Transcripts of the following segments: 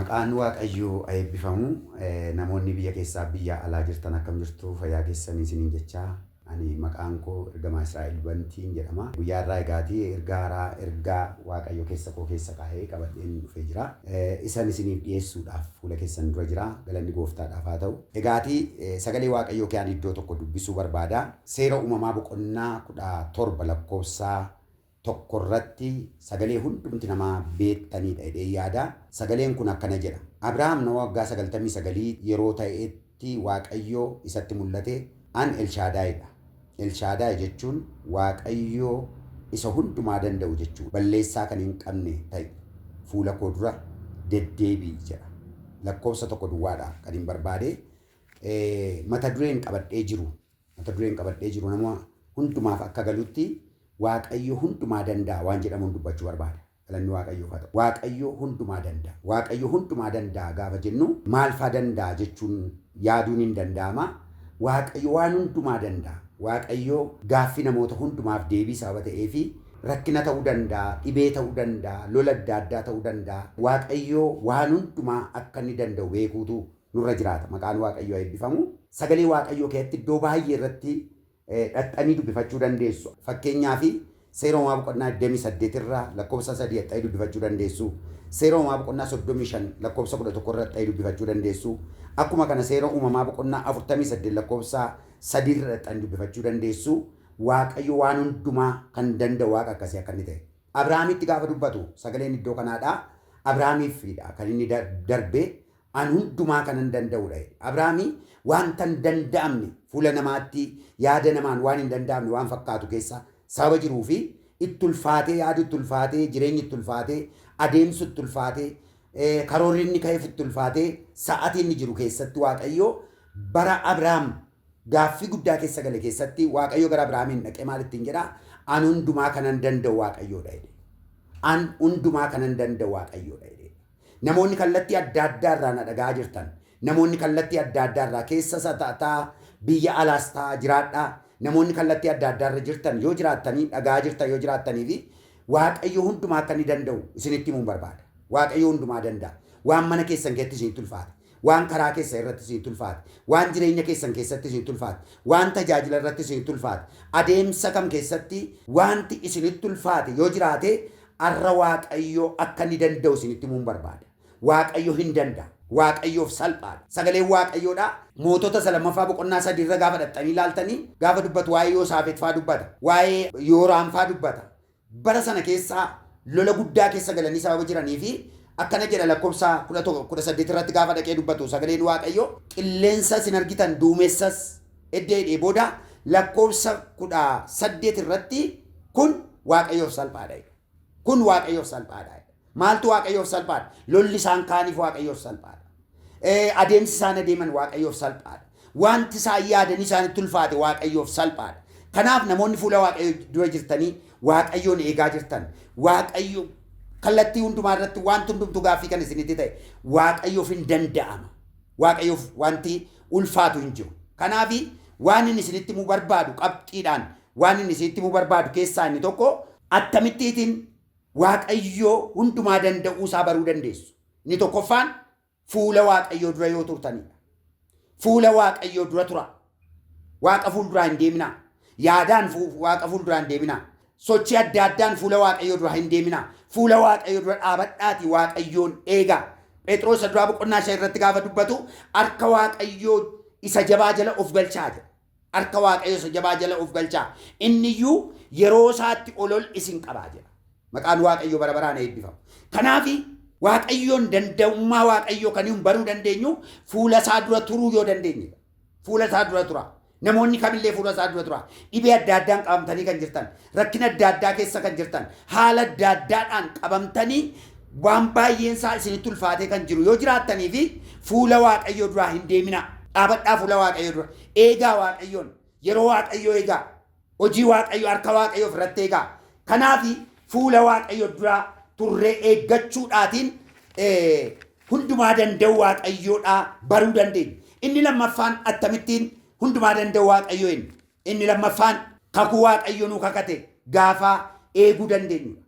Maqaan Waaqayyoo haa eebbifamu. Namoonni biyya keessaa biyya alaa jirtan akkam jirtu fayyaa keessanii isiniin jechaa ani maqaan koo ergamaa Israa'el Bantiin jedhama. Guyyaa irraa egaatii ergaa haaraa ergaa Waaqayyo keessa koo keessa kaa'ee qabadheen dhufee jira. Isan isiniif dhiyeessuudhaaf fuula keessan dura jira. Galanni gooftaadhaaf haa ta'u. Egaatii sagalee Waaqayyoo kee ani iddoo tokko dubbisuu barbaada. Seera uumamaa boqonnaa 17 lakkoofsa 1 irratti sagalee hundumti namaa beektanidha jedhee yaada. Sagaleen kun akkana jedha. Abrahaam nama waggaa 99 yeroo ta'etti Waaqayyo isatti mul'ate an Elshaadaayidha. Elshaadaay jechuun Waaqayyo isa hundumaa danda'u jechuudha. Balleessaa kan hin qabne ta'i. Fuula koo dura deddeebi'i jedha. Lakkoofsa 1 duwwaadha kan hin barbaade. Mata dureen qabadhee jiru mata dureen qabadhee jiru nama hundumaaf akka galutti Waaqayyo hundumaa danda'a waan jedhamuun dubbachuu barbaada. Galanni Waaqayyoof haa ta'u. Waaqayyo hundumaa danda'a. Waaqayyo hundumaa danda'a gaafa jennu maal faa danda'a jechuun yaaduun hin danda'ama. Waaqayyo waan hundumaa danda'a. Waaqayyo gaaffii namoota hundumaaf deebii sababa ta'eefi rakkina ta'uu danda'a, dhibee ta'uu danda'a, lola adda addaa ta'uu danda'a. Waaqayyo waan hundumaa akka inni danda'u beekuutu nurra jiraata. Maqaan Waaqayyoo haa eebbifamu. Sagalee Waaqayyoo keessatti iddoo baay'ee irratti dhaxxanii dubbifachuu dandeessu. Fakkeenyaaf Seera Uumamaa boqonnaa 28 irraa lakkoofsa 3 dhaxxanii dubbifachuu dandeessu. Seera Uumamaa boqonnaa 35 lakkoofsa 11 irra dhaxxanii dubbifachuu dandeessu. Akkuma kana Seera Uumamaa boqonnaa 48 lakkoofsa 3 irra dhaxxanii dubbifachuu dandeessu. Waaqayyo waan hundumaa kan danda'u Waaqa akkasii akka inni ta'e. Abrahaamitti gaafa dubbatu sagaleen iddoo kanaadha. Abrahaamiifidha kan inni darbe An hundumaa kanan danda'udha jedhe. Abrahaami wanta hin danda'amne fuula namaatti yaada namaan waan hin danda'amne waan fakkaatu keessa sababa jiruu fi itti ulfaatee yaadu itti ulfaatee jireenyi itti ulfaatee adeemsu itti ulfaatee karoorri inni ka'eef itti ulfaatee sa'atii inni jiru keessatti Waaqayyo bara Abrahaam gaaffii guddaa keessa gale keessatti Waaqayyo gara Abrahaamiin dhaqee maal ittiin jedha? An hundumaa kanan danda'u Waaqayyoodha jedhe. An hundumaa kanan danda'u Waaqayyoodha jedhe. Namoonni kallattii adda addaa irraa na dhaga'aa jirtan, namoonni kallattii adda addaa irraa keessa isa ta'aa biyya alaas ta'aa jiraadhaa, namoonni kallattii adda addaa irra jirtan yoo jiraattanii dhaga'aa jirtan yoo jiraattanii fi Waaqayyo hundumaa akka inni danda'u isinitti himuun barbaada. Waaqayyo hundumaa danda'a. Waan mana keessan keessatti isinitti ulfaate, waan karaa keessan irratti isinitti ulfaate, waan jireenya keessan keessatti isinitti ulfaate, waan tajaajila irratti isinitti ulfaate, adeemsa kam keessatti wanti isinitti ulfaate yoo jiraate Arra Waaqayyo akka inni danda'u isinitti himuun barbaada. Waaqayyo hin danda'a. Waaqayyoof salphaadha. Sagaleen Waaqayyoodha. Mootota isa lammaffaa boqonnaa 3 irra gaafa dhaqxanii ilaaltanii gaafa dubbatu waa'ee Yoosaafet faa dubbata. Waa'ee Yooraam faa dubbata. Bara sana keessa lola guddaa keessa galanii sababa jiranii fi akkana jedha lakkoofsa 18 irratti gaafa dhaqee dubbatu sagaleen Waaqayyo qilleensa isin argitan duumessas edda jedhee booda lakkoofsa 18 irratti kun Waaqayyoof salphaadha jedha. Kun Waaqayyoof salphaadha jedha. Maaltu Waaqayyoof salphaadha? Lolli isaan kaaniif Waaqayyoof salphaadha. Adeemsi isaan adeeman Waaqayyoof salphaadha. Wanti isaan yaadanii isaanitti ulfaate Waaqayyoof salphaadha. Kanaaf namoonni fuula Waaqayyoo dura jirtanii Waaqayyoon eegaa jirtan Waaqayyo kallattii hundumaa irratti wanti hundumtuu gaaffii kan isinitti ta'e Waaqayyoof hin danda'ama. Waaqayyoof wanti ulfaatu hin jiru. Kanaaf waan inni isinitti himuu barbaadu qabxiidhaan waan inni isinitti himuu barbaadu keessaa inni tokko attamittiitiin Waaqayyoo hundumaa danda'uu isaa baruu dandeessu. Inni tokkoffaan fuula Waaqayyoo dura yoo turtanidha. Fuula Waaqayyoo dura tura. Waaqa fuulduraa hin deeminaa. Yaadaan Waaqa fuulduraa hin deeminaa. Sochii adda addaan fuula Waaqayyoo dura hin deeminaa. Fuula Waaqayyoo dura dhaabadhaatii Waaqayyoon eegaa. Phexros isa duraa boqonnaa 5 irratti gaafa dubbatu harka Waaqayyoo isa jabaa jala of galchaa jedha. Harka Waaqayyoo isa jabaa jala of galchaa. Inni iyyuu yeroo isaatti ol ol isin qabaa jedha. Maqaan Waaqayyoo bara baraan eebbifamu. Kanaaf Waaqayyoon danda'ummaa Waaqayyoo kan hin baruu dandeenyu fuula isaa dura turuu yoo dandeenyedha. Fuula isaa dura tura. Namoonni kamillee fuula isaa dura tura. Dhibee adda addaan qabamtanii kan jirtan, rakkina adda addaa keessa kan jirtan, haala adda addaadhaan qabamtanii waan baay'een isaa isinitti ulfaatee kan jiru yoo jiraattanii fi fuula Waaqayyoo duraa hin deeminaa. Dhaabadhaa fuula Waaqayyoo dura. Eegaa Waaqayyoon. Yeroo Waaqayyoo eegaa. Hojii Waaqayyoo harka Waaqayyoo ofirratti eegaa. Kanaaf fuula Waaqayyoo duraa turree eeggachuudhaatiin hundumaa danda'u Waaqayyoodhaa baruu dandeenya. Inni lammaffaan akkamittiin hundumaa danda'u Waaqayyoo inni? Inni lammaffaan kakuu Waaqayyo nuu kakate gaafa eeguu dandeenyudha.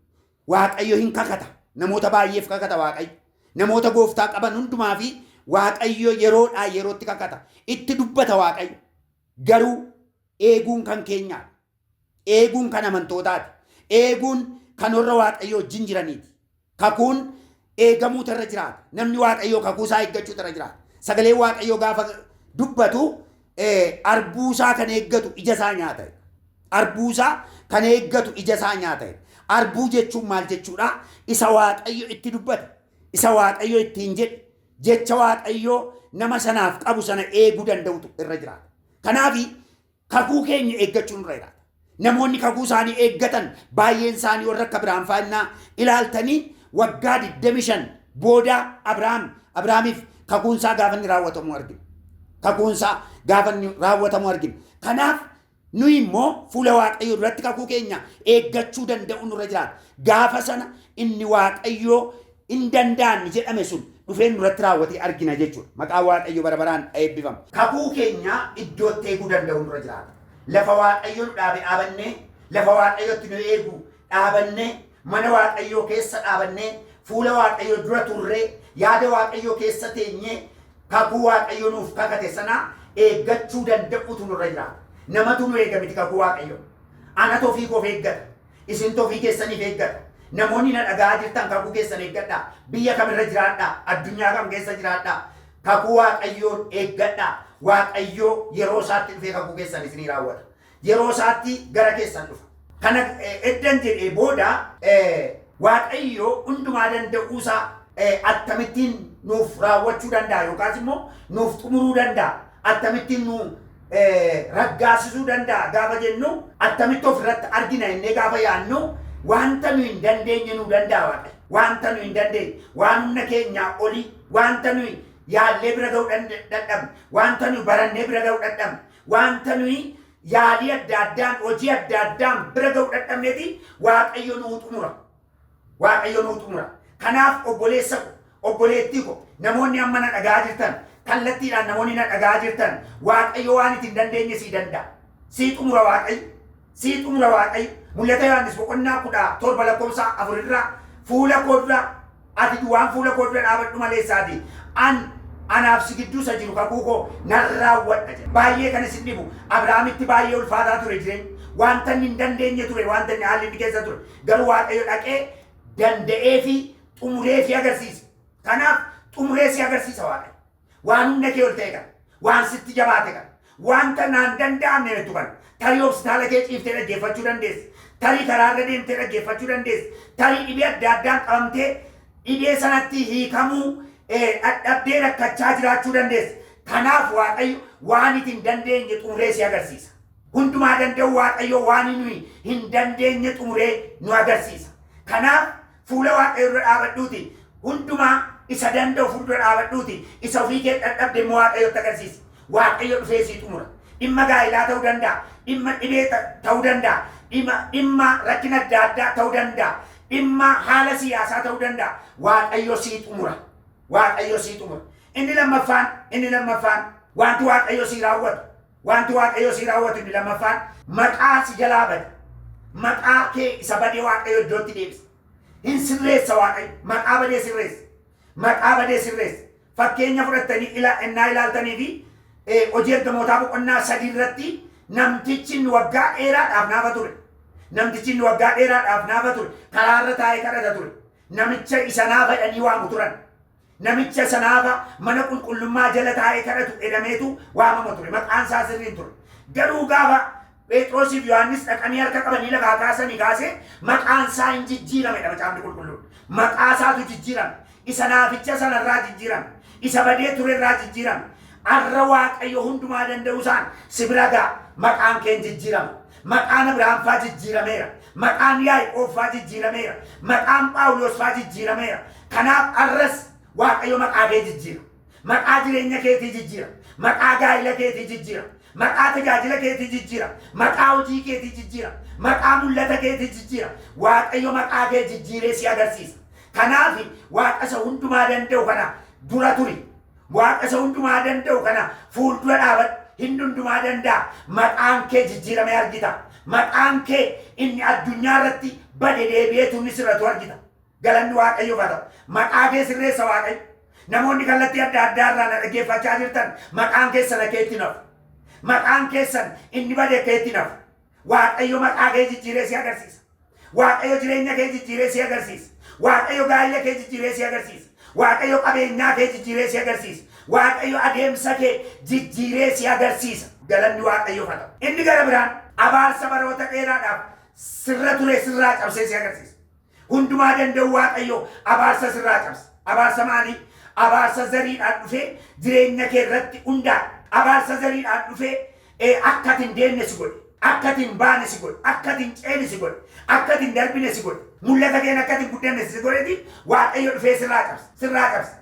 Waaqayyo hin kakata. Namoota baay'eef kakata Waaqayyo. Namoota gooftaa qaban hundumaa fi Waaqayyo yeroodhaa yerootti kakata. Itti dubbata Waaqayyo. Garuu eeguun kan keenyaadha. Eeguun kan amantootaati. Eeguun kan warra Waaqayyo wajjin jiraniiti. Kakuun eegamuutu irra jiraata. Namni Waaqayyoo kakuu isaa eeggachuutu irra jiraata. Sagalee Waaqayyoo gaafa dubbatu arbuu isaa kan eeggatu ija isaa nyaata. Arbuu isaa kan eeggatu ija isaa nyaata. Arbuu jechuun maal jechuudha? Isa Waaqayyo itti dubbate, isa Waaqayyo ittiin jedhe, jecha Waaqayyoo nama sanaaf qabu sana eeguu danda'utu irra jiraata. Kanaaf kakuu keenya eeggachuun irra jiraata. Namoonni kakuu isaanii eeggatan baay'een isaanii warra akka Abiraam fa'aa ilaaltanii waggaa 25 booda Abiraamiif kakuun isaa gaafa inni raawwatamu argina. Kakuun isaa gaafa inni raawwatamu argina. Kanaaf nuyi immoo fuula Waaqayyoo duratti kakuu keenya eeggachuu danda'u nurra jiraata. Gaafa sana inni Waaqayyoo hin danda'anne jedhame sun dhufee nurratti raawwatee argina jechuudha. Maqaan Waaqayyoo bara baraan eebbifama. Kakuu keenya iddootti eeguu danda'u nurra jiraata. Lafa Waaqayyo nu dhaabe dhaabannee, lafa Waaqayyotti nu eegu dhaabannee, mana Waaqayyoo keessa dhaabannee, fuula Waaqayyoo dura turree, yaada Waaqayyoo keessa teenyee, kakuu Waaqayyo nuuf kakate sana eeggachuu danda'utu nurra jiraata. Namatu nu eega miti kakuu Waaqayyoo. Anatu ofii koof eeggata. Isintu ofii keessaniif eeggata. Namoonni na dhaga'aa jirtan kakuu keessan eeggadhaa. Biyya kamirra jiraadhaa. Addunyaa kam keessa jiraadhaa. Kakuu Waaqayyoon eeggadhaa. Waaqayyoo yeroo isaatti dhufee kakuu keessan isinii raawwata. Yeroo isaatti gara keessan dhufa. Kana eddan jedhee booda Waaqayyo hundumaa danda'uusaa akkamittiin nuuf raawwachuu danda'a yookaas immoo nuuf xumuruu danda'a. Akkamittiin nu raggaasisuu danda'a gaafa jennu akkamitti ofirratti argina innee gaafa yaadnu wanta nu hin dandeenye nu danda'a Waaqayyo. Wanta nu hin dandeenye, waan humna keenyaa olii, wanta nuyi yaallee bira ga'uu dadhabne, wanta nuyi barannee bira ga'uu dadhabne, wanta nuyi yaalii adda addaan, hojii adda addaan bira ga'uu dadhabneeti Waaqayyo nuu xumura. Waaqayyo nuu xumura. Kanaaf obboleessa ko, obboleettii ko, namoonni amma na dhaga'aa jirtan, kallattiidhaan namoonni na dhaga'aa jirtan, Waaqayyo waan itti hin dandeenye sii danda'a. Sii xumura Waaqayyo. Sii xumura Waaqayyo. Mul'ata Yohaannis boqonnaa 17 lakkoofsa 4 irraa fuula koo dura ati duwwaan fuula koo dura dhaabadhu malee isaati. An anaaf si gidduu isa jiru kakuu koo nan raawwadha jedha. Baay'ee kan isin dhibu Abrahaamitti baay'ee ulfaataa ture jireenya. Wanta inni hin dandeenye ture, wanta inni haalli inni keessa ture. Garuu Waaqayyo dhaqee danda'ee fi xumuree fi agarsiise. Kanaaf xumuree si agarsiisa Waaqayyo. Waan humna kee ol ta'e kana, waan sitti jabaate kana, wanta naan danda'amne jettu kana, tarii hospitaala kee ciiftee dhaggeeffachuu dandeessa. Tarii karaarra deemtee dhaggeeffachuu dandeessa. Tarii dhibee adda addaan qabamtee dhibee sanatti hiikamuu dadhabdee rakkachaa jiraachuu dandeessa. Kanaaf Waaqayyo waan itti hin dandeenye xumuree si agarsiisa. Hundumaa danda'u Waaqayyo waan nuyi hin dandeenye xumuree nu agarsiisa. Kanaaf fuula Waaqayyo dura dhaabadhuuti hundumaa isa danda'u fuuldura dhaabadhuuti isa ofii kee dadhabde immoo Waaqayyotti agarsiisi. Waaqayyo dhufee sii xumura. Dhimma gaa'ilaa ta'uu danda'a. Dhimma dhibee ta'uu danda'a. Dhimma rakkina adda addaa ta'uu danda'a. Dhimma haala siyaasaa ta'uu danda'a. Waaqayyo sii xumura. Waaqayyo sii xumura. Inni lammaffaan wanti Waaqayyo sii raawwatu wanti Waaqayyo sii raawwatu inni lammaffaan maqaa si jalaa bade. Maqaa kee isa badee Waaqayyo iddootti deebisa. Hin sirreessa Waaqayyo. Maqaa badee sirreessa. Maqaa badee sirreessa. Fakkeenya fudhattanii ennaa ilaaltanii fi hojii ergamootaa boqonnaa 3 irratti namtichi inni waggaa dheeraadhaaf naafa ture. Namtichi inni waggaa dheeraadhaaf naafa ture. Karaarra taa'ee kadhata ture. Namicha isa naafa jedhanii waamu turan. Namicha isa naafa mana qulqullummaa jala taa'ee kadhatu jedhameetu waamama ture. Maqaan isaa sirriin ture. Garuu gaafa Phexrosiif Yohaannis dhaqanii harka qabanii lafaa kaasanii kaasee maqaan isaa hin jijjiiramedha macaafni qulqulluun. Maqaa isaatu jijjiirame. Isa naaficha sanarraa jijjiirame. Isa badee turerraa jijjiirame. Arra Waaqayyo hundumaa danda'u isaan si bira ga'a. Maqaan kee hin jijjiirama. Maqaan Abrahaam faa jijjiirameera. Maqaan Yaaqoob faa jijjiirameera. Maqaan Phaawulos faa jijjiirameera. Kanaaf arras Waaqayyo maqaa kee jijjiira. Maqaa jireenya keetii jijjiira. Maqaa gaa'ila keetii jijjiira. Maqaa tajaajila keetii jijjiira. Maqaa hojii keetii jijjiira. Maqaa mul'ata keetii jijjiira. Waaqayyo maqaa kee jijjiiree si agarsiisa. Kanaaf Waaqa isa hundumaa danda'u kana dura turi. Waaqa isa hundumaa danda'u kana fuuldura dhaabadhu. Inni hundumaa danda'a. Maqaan kee jijjiiramee argita. Maqaan kee inni addunyaa irratti bade deebi'eetu inni sirratu argita. Galanni Waaqayyoof haa ta'u. Maqaa kee sirreessa Waaqayyo. Namoonni kallattii adda addaa irraa na dhaggeeffachaa jirtan maqaan keessan akka itti nafu. Maqaan keessan inni bade akka itti nafu. Waaqayyo maqaa kee jijjiiree si agarsiisa. Waaqayyo jireenya kee jijjiiree si agarsiisa. Waaqayyo gaa'ela kee jijjiiree si agarsiisa. Waaqayyo qabeenyaa kee jijjiiree si agarsiisa. Waaqayyo adeemsa kee jijjiiree si agarsiisa. Galanni Waaqayyoof haa ta'u. Inni gara biraan abaarsa baroota dheeraadhaaf sirra ture sirraa cabsee si agarsiisa. Hundumaa danda'u Waaqayyo abaarsa sirraa cabsa. Abaarsa maalii? Abaarsa zariidhaan dhufee jireenya kee irratti hundaa'e. Abaarsa zariidhaan dhufee akka ati hin deemne si godhe. Akka ati hin baane si godhe. Akka ati hin ceene si godhe. Akka ati hin darbine si godhe. Mul'ata keen akka ati hin guddanne si godheti Waaqayyo dhufee sirraa cabsa. Sirraa cabsa.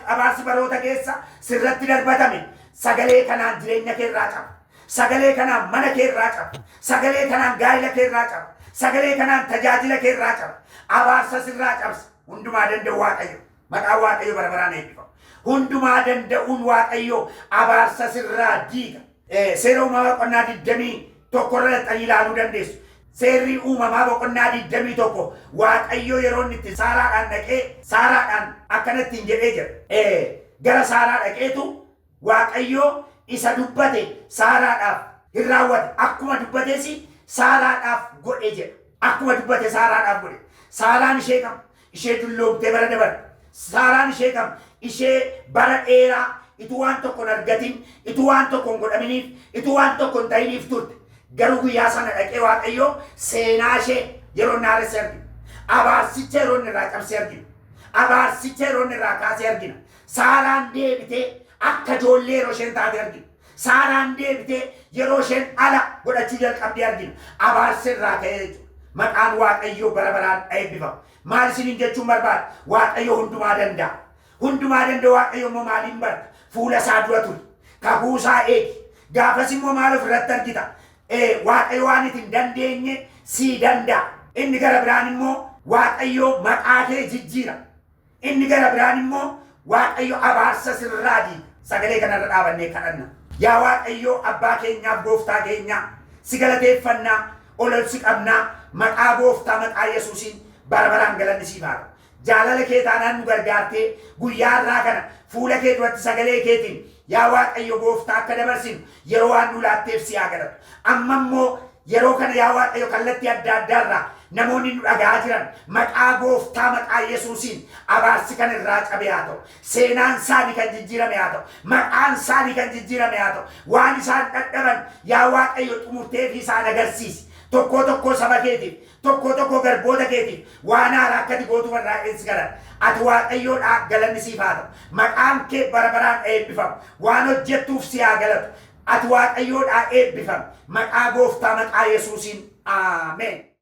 Abaarsi baroota keessa sirratti darbatame sagalee kanaan jireenya kee irraa caba. Sagalee kanaan mana kee irraa caba. Sagalee kanaan gaa'ela kee irraa caba. Sagalee kanaan tajaajila kee irraa caba. Abaarsa sirraa cabsa. Hundumaa danda'u Waaqayyo. Maqaan Waaqayyo bara baraan eebbifamu. Hundumaa danda'uun Waaqayyo abaarsa sirraa diiga. Seera uumamaa boqonnaa 21 irra dhaqxanii ilaaluu dandeessu. Seerri uumamaa boqonnaa 21 Waaqayyo yeroo inni itti Saaraadhaan dhaqee Saaraadhaan akkana ittiin jedhee jira. Gara Saaraa dhaqeetu Waaqayyo isa dubbate Saaraadhaaf hin raawwate. Akkuma dubbates Saaraadhaaf godhe jedha. Akkuma dubbate Saaraadhaaf godhe. Saaraan ishee kam? Ishee dulloomtee bara dabarte. Saaraan ishee kam? Ishee bara dheeraa ituu waan tokko hin argatin, ituu waan tokko hin godhaminiif, ituu waan tokko hin ta'iniif turte. Garuu guyyaa sana dhaqee Waaqayyo seenaa ishee yeroo inni haaresse argina. Abaarsicha yeroo inni irraa cabsee argina. Abaarsicha yeroo inni irraa kaasee argina. Saaraan deebitee akka ijoollee yeroo isheen taate argina. Saaraan deebitee yeroo isheen dhala godhachuu jalqabdee argina. Abaarsi irraa ka'ee jechuudha. Maqaan Waaqayyoo bara baraan eebbifamu. Maal isiniin jechuun barbaada? Waaqayyo hundumaa danda'a. Hundumaa danda'u Waaqayyo immoo maaliin barta? Fuula isaa dura turi. Kakuu isaa eegi. Gaafas immoo maal ofirratti argita? Waaqayyo waan itti hin dandeenye sii danda'a. Inni gara biraan immoo Waaqayyo maqaa kee jijjiira. Inni gara biraan immoo Waaqayyo abaarsa sirraa diiga. Sagalee kanarra dhaabannee kadhanna. Yaa Waaqayyo abbaa keenyaaf gooftaa keenyaa si galateeffannaa ol ol si qabnaa maqaa gooftaa maqaa Yesuusiin bara baraan galanni siif haa ta'u. Jaalala kee taanaan nu gargaartee guyyaa har'aa kana fuula kee duratti sagalee keetiin yaa Waaqayyo gooftaa akka dabarsinu yeroo waan nu laatteef si haa galatu. Amma immoo yeroo kana yaa Waaqayyo kallattii adda addaarraa namoonni nu dhaga'aa jiran maqaa gooftaa maqaa Yesuusiin abaarsi kan irraa cabe haa ta'u. Seenaan isaanii kan jijjiirame haa ta'u. Maqaan isaanii kan jijjiirame haa ta'u. Waan isaan dhadhaban yaa Waaqayyo xumurteefii isaan agarsiisi. Tokkoo tokkoo saba keetiif, tokkoo tokkoo garboota keetiif waan haaraa akkati gootu warraaqeen si kadhadha. Ati Waaqayyoodhaa galanni siif haa ta'u. Maqaan kee bara baraan eebbifamu. Waan hojjettuuf si haa galatu. Ati Waaqayyoodhaa eebbifami. Maqaa gooftaa maqaa Yesuusiin. Ameen.